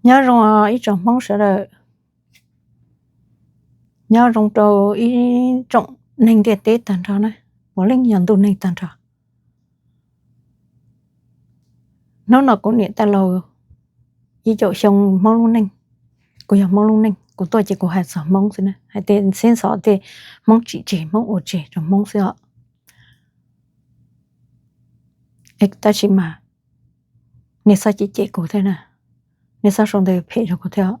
Nyob zoo ib tsoom Hmoob sawv daws, nyob zoo rau ib tsoom neeg ntiaj teb tag nrho na, puav leej yog ntuj neeg tag nrho. Hnub no kuv niam tais laus ib caum xyoo Hmoob lub neej, kuv yog Hmoob lub neej, kuv tuaj ces kuv hais txog Hmoob xwb na, hais tej xib ntxhov tej Hmoob tsim tseg Hmoob ua tseg rau Hmoob xwb os. Tab sis mas nej txhob cem cem kuv thiab na, nej txhob sau ntawv phem rau kuv thiab os.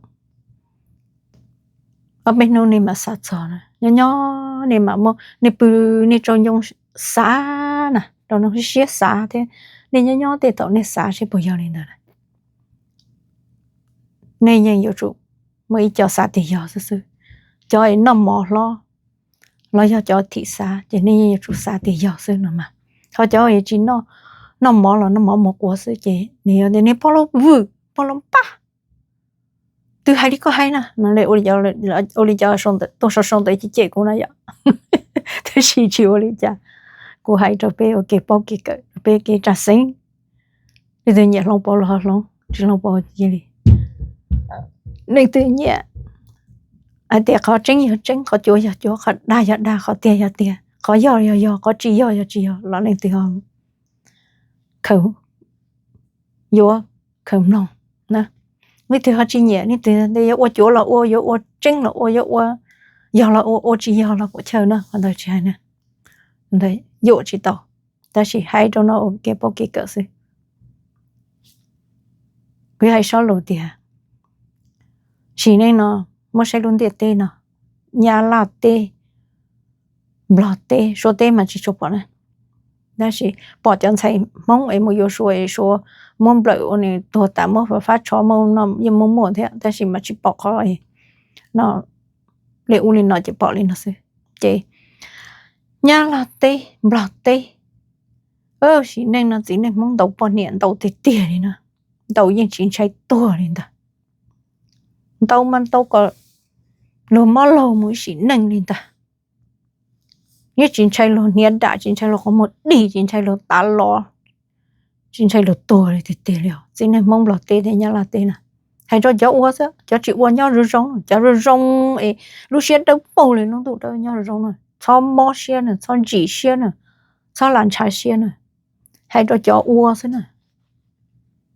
Ob peb hnub nej mam xav txog na, nyob nyob nej mam muab nej pw nej tsaug ncoo xav na, rau nws siab xav thiab, nej nyob nyob tej thaum nej xav seb puas yog li ntawd na. Nej yeej yuav tsum muaj ib co xav tias yog xwb xwb. Cov es noj mov hlob los yog cov thim xav ces nej yeej yuav tsum xav tias yog xwb no mas. Ho cov es tsis noj, noj mov los noj mov mus quav xwb ces nws yog tias nej pog lub vwm pog lub npaj, twb hais li koj hais na no, ua li cov tuaj sau sau ntawv cem cem kuv na yom. Tab sis tsis ua li cas, kuv hais rau peb ua kev paub kev kawm, rau peb kev tsa xeeb. Leej twg nyiam hloov pauv los ho hloov, tsis hloov pauv cia li. Leej twg nyiam hais tias qhov tseeb yog tseeb, qhov cuav yog cuav, qhov dag yog dag, qhov tiag yog tiag, qhov yog yog yog, qhov tsis yog yog tsis yog los leej twg ho khaws yuav khaws mloog na. Leej twg ho tsis nyiam, leej twg yuav ua cuav los ua, yuav ua tseeb los ua, yuav ua yog los ua, ua tsis yog los kuv chaw na, qhov ntawd tsis hais na, yuam tsis tau. Tab sis hais rau no ua kev paub kev kawm xwb. Kuv hais sob lus tias sim neej no muab saib lub ntiaj teb no, Nyab Laj teb, Nplog teb, Suav teb mas tsis tshua pom na. Tab sis pom cov ntxhais Hmoob es mus yuav Suav es Suav muab nplawm ua nws tuag tas, muab fab tsho muab no yeej muaj muaj thiab, tab sis mas tsis pom qhov no li ub li no ces pom li no xwb. Ces Nyab Laj teb, Nplog teb, sim neej no txiv neej Hmoob ntaus poj niam ntaus tiag tiag li no, ntaus yeej tsis ntshai tuag li ntag. Ntaus mas ntaus kom luag mob laug mus ib sim neej li ntag. Yeej tsis ntshai luag hniav dam, tsis ntshai luag qhov muag dig, tsis ntshai luag tav los, tsis ntshai luag tuag li tiag tiag li os. Txiv neej Hmoob Nplog teb thiab Nyab Laj teb na, hais rau cov ua xwb, cov tsis ua nyob zoo zoo, cov zoo zoo es lub siab dawb paug li lub ntuj dawb, nyob zoo zoo na, txhob mob siab na, txhob ntsim siab na, txhob lam ntshav siab na. Hais rau cov ua xwb na,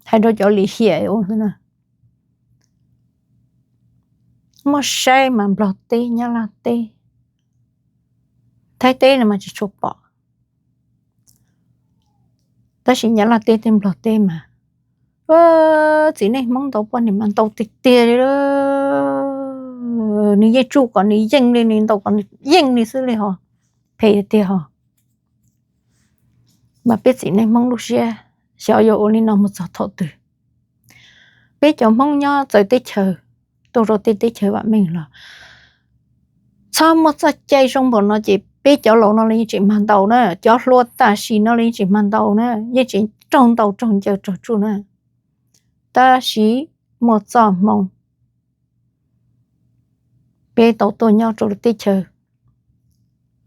hais rau cov lim hiam ua xwb na. Muab saib mas Nplog teb, Nyab Laj teb, Thaib teb no mas tsis tshua pom, tab sis Nyab Laj teb thiab Nplog teb mas txiv neej Hmoob ntaus poj niam mas ntaus tiag tiag li. Nws yeej tsuj kom nws yeej li, nws ntaus kom nws yeej li xwb li ho, phem tiag ho. Mas peb txiv neej Hmoob lub siab xyov yuav ua li no mus txog thaum twg. Peb cov Hmoob nyob txawv teb chaws, tuaj rau tej teb chaws vam meej los txhob muaj txoj cai zoo npaum no ces peb cov laus no los yeej tseem mag ntaus na, cov hluas tam sim no los yeej tseem mag ntaus na, yeej tseem raug ntaus raug ncaws raug tsuj na. Tab sis muaj txoj hmoo peb tau tuaj nyob rau teb chaws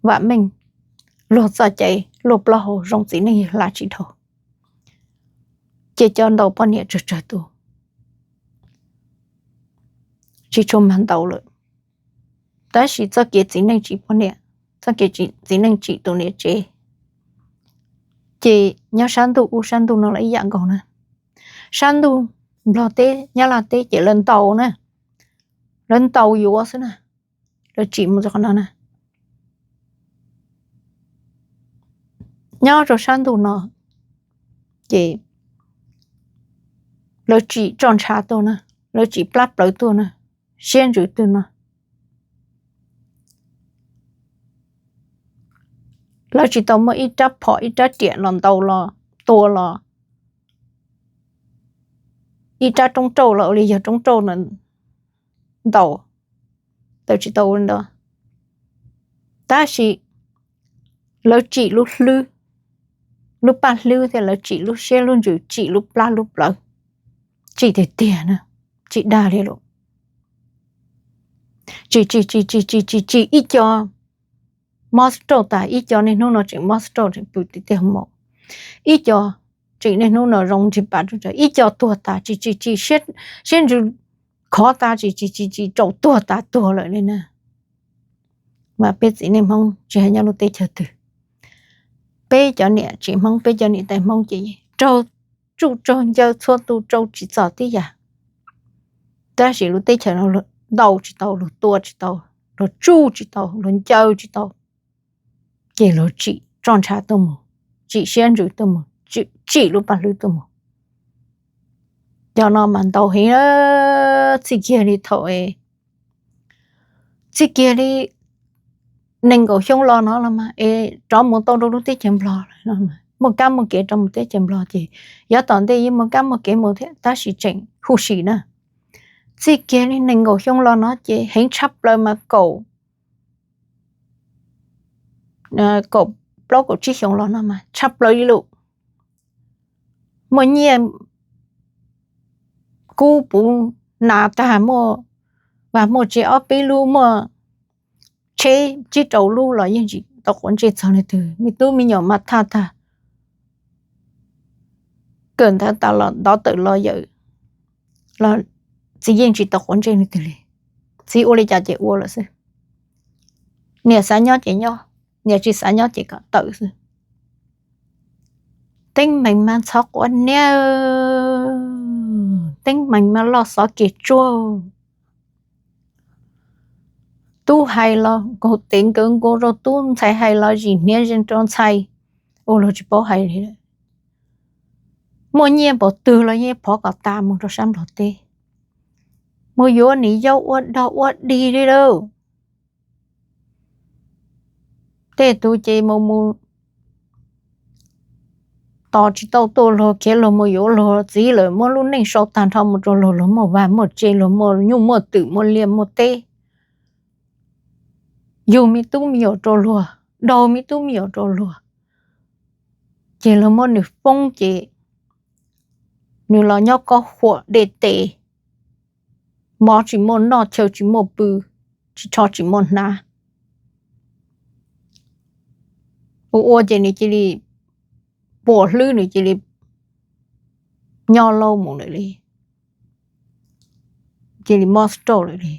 vam meej, luag txoj cai luaj plaub hau zoo txiv neej hla tsis dhau, ces cov ntaus poj niam tsawg tsawg tus tsis tshua mag ntaus lawm. Tab sis txoj kev txiv neej tsim poj niam, txoj kev txiv neej tsim tus niam tsev, ces nyob sab ntuj ub sab ntuj no los ib yam nkaus na. Sab ntuj Nplog teb Nyab Laj teb ces lawv ntaus na, lawv ntaus yuav xwb na, lawv tsim mus rau qhov no na. Nyob rau sab ntuj no ces lawv tsim tso ntshav tuaj na, lawv tsim plab plawv tuaj na, siab ntsws tuaj no. Lawv tsis tau muaj ib rab phom ib rab riam los ntaus los tua los, ib rab roob rauj los ua li yog roob rauj no ntaus, lawv tsis tau ua li ntawd. Tab sis lawv tsim lub hlwb, lub paj hlwb thiab lawv tsim lub siab lub ntsws, tsim lub plab lub plawv, tsim tiag tiag na, tsim dag li lawm. Tsim tsim tsim tsim tsim tsim ib co mob rauj tas, ib co niaj hnub no tseem mob rauj tseem pw tim tej hoo maum, ib co tseem niaj hnub no zoo nrig pas, ib co tuag tas tsis tsis tsis, siab ntsws khov tas tsis tsis tsis tsis, raus tuag tas tuag lawm li na. Mas peb txiv neej Hmoob tsis hais nyob lub teb chaws twg, peb cov niam tsev Hmoob, peb cov niam tais Hmoob ces raug tsuj raug ncaws txhua tus rau tsis txog tib yam. Tab sis lub teb chaws no luag ntaus tsis tau, luag tua tsis tau, luag tsuj tsis tau, luag ncaws tsis tau, ces luag tsim txoj ntsha tuaj mus, tsim siab ntsws tuaj mus, tsim lub paj hlwb tuaj mus. Cov no mas ntau heev, txij kiag li thaum, txij kiag li nees nkaum xyoo los no los mas es rov mus tau rau lub teb chaws Nplog lawm, muaj kab muaj kev rov mus teb chaws Nplog ces yav tom ntej yeej muaj kab muaj kev mus thiab tab sis tseem huv si na. Txij kiag li nees nkaum xyoo los no ces heev tshaj plaws mas kaum, kaum plaub kaum tsib xyoo los no mas tshaj plaws li lawm. Muaj nyiaj kub puv nas tag, muaj vaj muaj tsev ob peb lub, muaj tsheb tsib rau lub los yeej tsis tau quav ntsej txog leej twg. Me tub me nyuam mas thaj tag, kawm ntawv tas los ntov tawm los yawm los txiv yeej tsis tau quav ntsej leej twg li. Txiv ua li cas ces ua lawm xwb. Niam xav nyob ces nyob, niam tsis xav nyob ces kom tawm xwb. Teeb meem mas ntxhov quav niab, teeb meem mas loj xov kev tsuag. Tub hais los nkaug tes nkaug nkaus rau tub, ntxhais hais los zim hniav zees rau ntxhais, ua luag tsis paub hais li lawm. Muaj nyiaj npaum twg los yeej phov kom tas mus rau sab Nplog teb, mus yuav niam yau ua dog ua dig li lawm. Tej tus ces mus mus tos tsis tau tuaj, luag khiav luag mus yuav luag txiv lawm, muab lub neej sau tag nrho mus rau luag, luag muaj vaj muaj tse, luag muaj nyuj muaj twm, muaj liaj muaj teb, yug me tub me nyuam rau luag, daug me tub me nyuam rau luag. Ces luag muab nws foob ces nws los nyob kob huam dej tes, mov tsis muaj noj, chaw tsis muaj pw, tsis tsho tsis muaj hnav. Ua ua ces nws cia li puas hlwb, nws cia li nyob lauj mus lawm li, cia li mob stroke lawm li.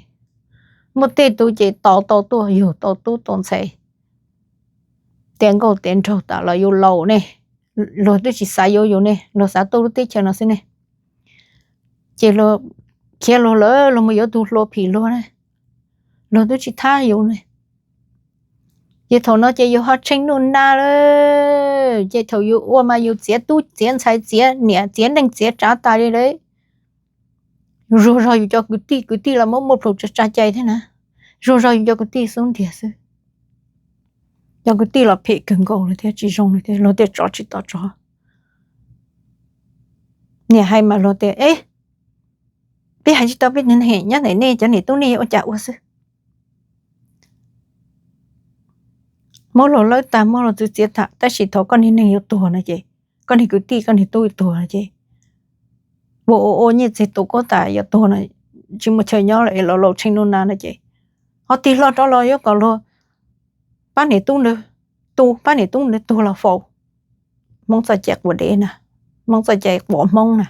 Muaj tej tus ces tos tau tuaj yug tau tub tau ntxhais, tiav nkauj tiav nraug tas los yus laus ne, luag twb tsis xav yuav yus ne, luag xav tuaj lub teb chaws no xwb ne. Ces luag khiav luag lawm, luag mus yuav tus hluas phim luag ne, luag twb tsis thab yus ne. Ces thaum no ces yus ho tsheej nuj na lawm, ces thaum yus ua mas yus txiav tub txiav ntxhais txiav niam txiav neej txiav tsav tas li lawm. Zuag zog yus cov kwv tij, kwv tij los muab muaj plhus tsa tsa cai thiab na. Zuag zog yus cov kwv tij xub ntiag xwb. Cov kwv tij los phem kawg nkaus li thiab, tsis zoo li thiab, luag tias tsov tsis tau tsov. Niam hais mas luag tias, e, peb hais tsis tau peb tus neeg, nyob ntawm nej cov niam tub nej yuav ua cas ua xwb. Muab luag lawb tag, muab luag txwv txiav tag, tab sis thaum koj niag neeg yuav tuag no ces koj niag kwv tij koj niag tub yuav tuag no ces ua ua ua nyiaj txiag tu kub tas yuav tuag no, tsis muaj chaw nyob lawm es los laus tsheej nuj na no ces ho tig hlo rov los yuav kom luag pab niam tub ntawd tu, pab niam tub ntawd tuag los faus. Hmoob txoj cai quav dev na, Hmoob txoj cai quav Hmoob na,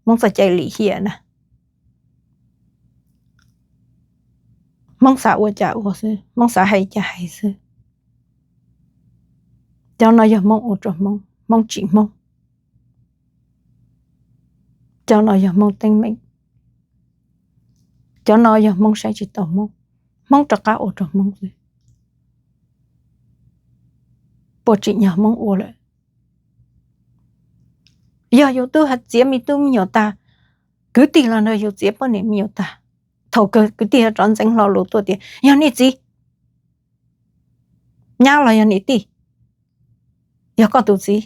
Hmoob txoj cai lim hiam na. Hmoob xav ua cas ua xwb, Hmoob xav hais cas hais xwb. Cov no yog Hmoob ua rau Hmoob, Hmoob tsim Hmoob. Cov no yog Hmoob teeb meem. Cov no yog Hmoob saib tsis taus Hmoob, Hmoob rov qab ua rau Hmoob xwb. Puas tsim nyog Hmoob ua lawm? Yog yus twb txiav me tub me nyuam tag, kwv tij los nrog yus txiav poj niam me nyuam tag, thaum kawg kwv tij rov ntxeev hlo lus tuaj tias yog nej txiv, nyab los yog niam tij, yog koj tus txiv.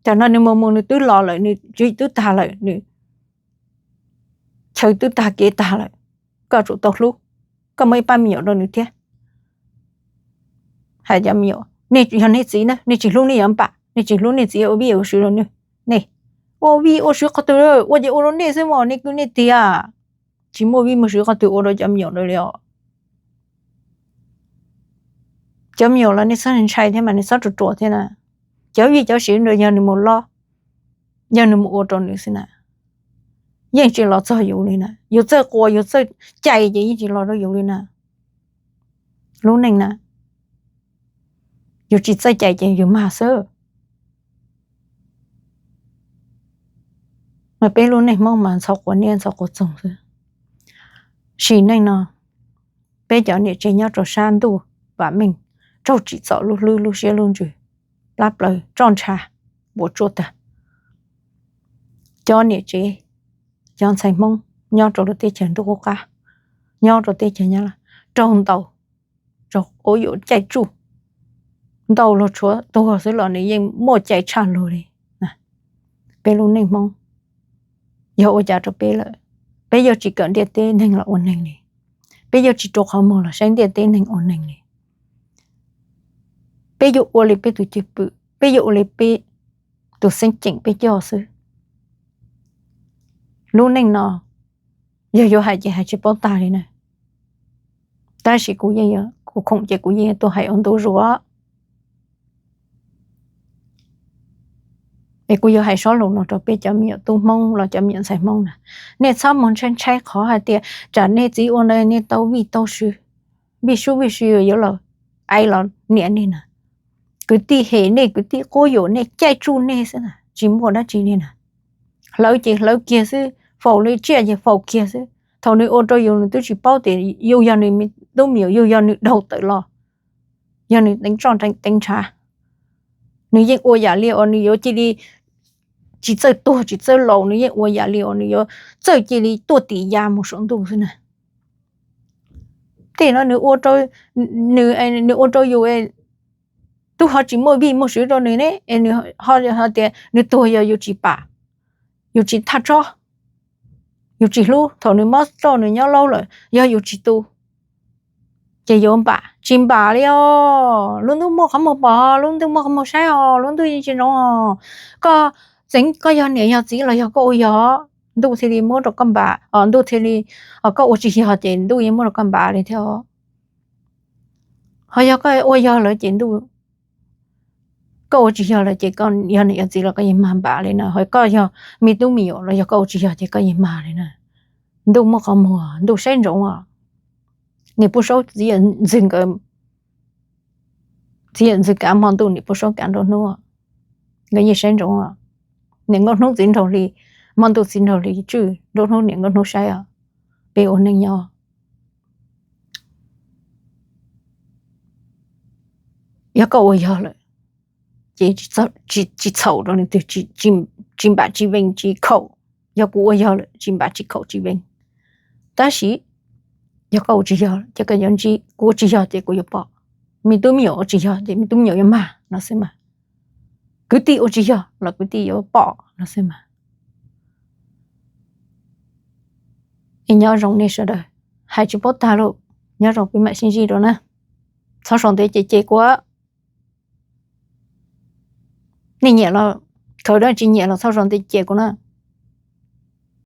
Tam no nws mus mus nws twb los lawm, nws tswv yim twb tag lawm, nws chaw twb tag kev tag lawm, koj tsum tau hlub, koj muaj ib pab me nyuam rau nws thiab. Hais cov me nyuam, nej yog nej txiv na, nej tsis hlub nej yuav npam, nej tsis hlub nej txiv ua vij ua sw rau nej. Nej ua vij ua sw qhov twg, ua ces ua rau nej xwb mas, nej kwv nej tij, tsis muaj vij muaj sw qhov twg ua rau cov me nyuam li os. Cov me nyuam los nej txhob ntshai thiab mas, nej txhob ruam ruam thiab na. Cov vij cov sw ntawd yog nws mus loj, yog nws mus ua rau nws xwb na, yeej tsis los txog yus li na. Yus txawj quas yus txawj cais ces yeej tsis los rau yus li na. Lub neej na, yus tsis txawj cais ces yus mag xwb. Mas peb lub neej Hmoob mas ntxhov quas niab ntxhov quas txoog xwb. Sim neej no, peb cov niam tsev nyob rau sab ntuj vam meej, raug tsim txom lub hlwb lub siab lub ntsws, plab plaws roj ntsha, puas tsuaj tag. Cov niam tsev, cov ntxhais Hmoob nyob rau lub teb chaws ntuj qub qab, nyob rau teb chaws Nyab Laj, raug ntaus, raug quab yuam caij tsuj, ntaus luag tshuav tuag xwb los nws yeej muaj cai tshaj luag li. Peb lub neej Hmoob yog ua cas rau peb lawm? Peb yuav tsis kawm ntiaj teb neeg los ua neeg li, peb yuav tsis rau qhov muag los saib ntiaj teb neeg ua neeg li. Peb yuav ua li peb tus cwj pwm, peb yuav ua li peb tus xeeb ceem peb coj xwb. Lub neej no yog yuav hais ces hais tsis paub tag li na. Tab sis kuv yeej, kuv khoom ces kuv yeej tuaj hais ua ntu zus. Es kuv yuav hais sob lus no rau peb cov me nyuam tub Hmoob los cov me nyuam ntxhais Hmoob na, nej txhob mus ntshai ntshai qhov hais tias tsam nej txiv ua ntawd nej tau vij tau sw, vij sub vij sw yuav los aiv los niam nej na. Kwv tij hem nej, kwv tij quab yuam nej, caij tsuj nej xwb na, tsis muaj dab tsi li na. Hlawv ces hlawv kiag xwb, faus li tsiaj ces faus kiag xwb. Thaum nws ua rau yus nws twb tsis paub tias yus yog nws tub me nyuam, yus yog nws daug tawm los, yog nws teev roj teev ntshav. Nws yeej ua yam li uas nws yuav cia li tsis txawj tuag tsis txawj laus, nws yeej ua yam li uas nws yuav txawj cia li tuaj tim ya mus saum ntuj xwb na. Tej no nws ua rau, nws, nws ua rau yus, twb ho tsis muaj vij muaj sw rau nws ne, es nws ho hais tias nws tuag yog yus tsis pam, yus tsis thaj tsob, yus tsis hlub. Thaum nws mob roj nws nyob laub lawm yog yus tsis tu, ces yuav npam, tsis npam li os. Lub ntuj muaj qhov muag pom, lub ntuj muaj qhov muag saib os, lub ntuj yeej tsis ntsoov os. Koj txeev koj yog niam yog txiv los yog koj ua yog, ntuj thiaj li muab rau koj npam, ntuj thiaj li, koj ua tsis yog ces ntuj yeej muab rau koj npam li thiab os. Ho yog koj ua yog lawm ces ntuj, koj ua tsis yog lawm ces koj yog niam yog txiv los koj yeej mag npam li na. Ho koj yog me tub me nyuam los yog koj ua tsis yog ces koj yeej mag li na. Ntuj muaj qhov muag, ntuj saib ntsoov os. Niam Pub Saub txiv yawm ntxwg nkawd, txiv yawm ntxwg kav hmo ntuj, niam Pub Saub kav nruab hnub, nkawd yeej saib ntsoov os. Niam Nkauj Hnub txiv nraug hli, hmo ntuj txiv nraug hli tswj, nruab hnub niam Nkauj Hnub saib os. Peb ua neej nyob, yog koj ua yog lawm ces tsis txhaum rau leej twg, tsis npam tsis veej tsis khaum. Yog kuv ua yog lawm tsis npam tsis khaum tsis veej. Tab sis yog koj ua tsis yog ces koj yuav ntsib, kuv ua tsis yog ces kuv yuav pom, me tub me nyuam ua tsis yog ces me tub me nyuam yuav mag no xwb mas. Kwv tij ua tsis yog los kwv tij yuav pom no xwb mas. Es nyob zoo nej sawv daws, hais tsis paub tag lauj, nyob zoo peb mam sib ntsib dua na. Txhob sau ntev ces cem kuv. Nej nyiam los khaws dab, tsis nyiam los txhob sau ntev cem kuv na.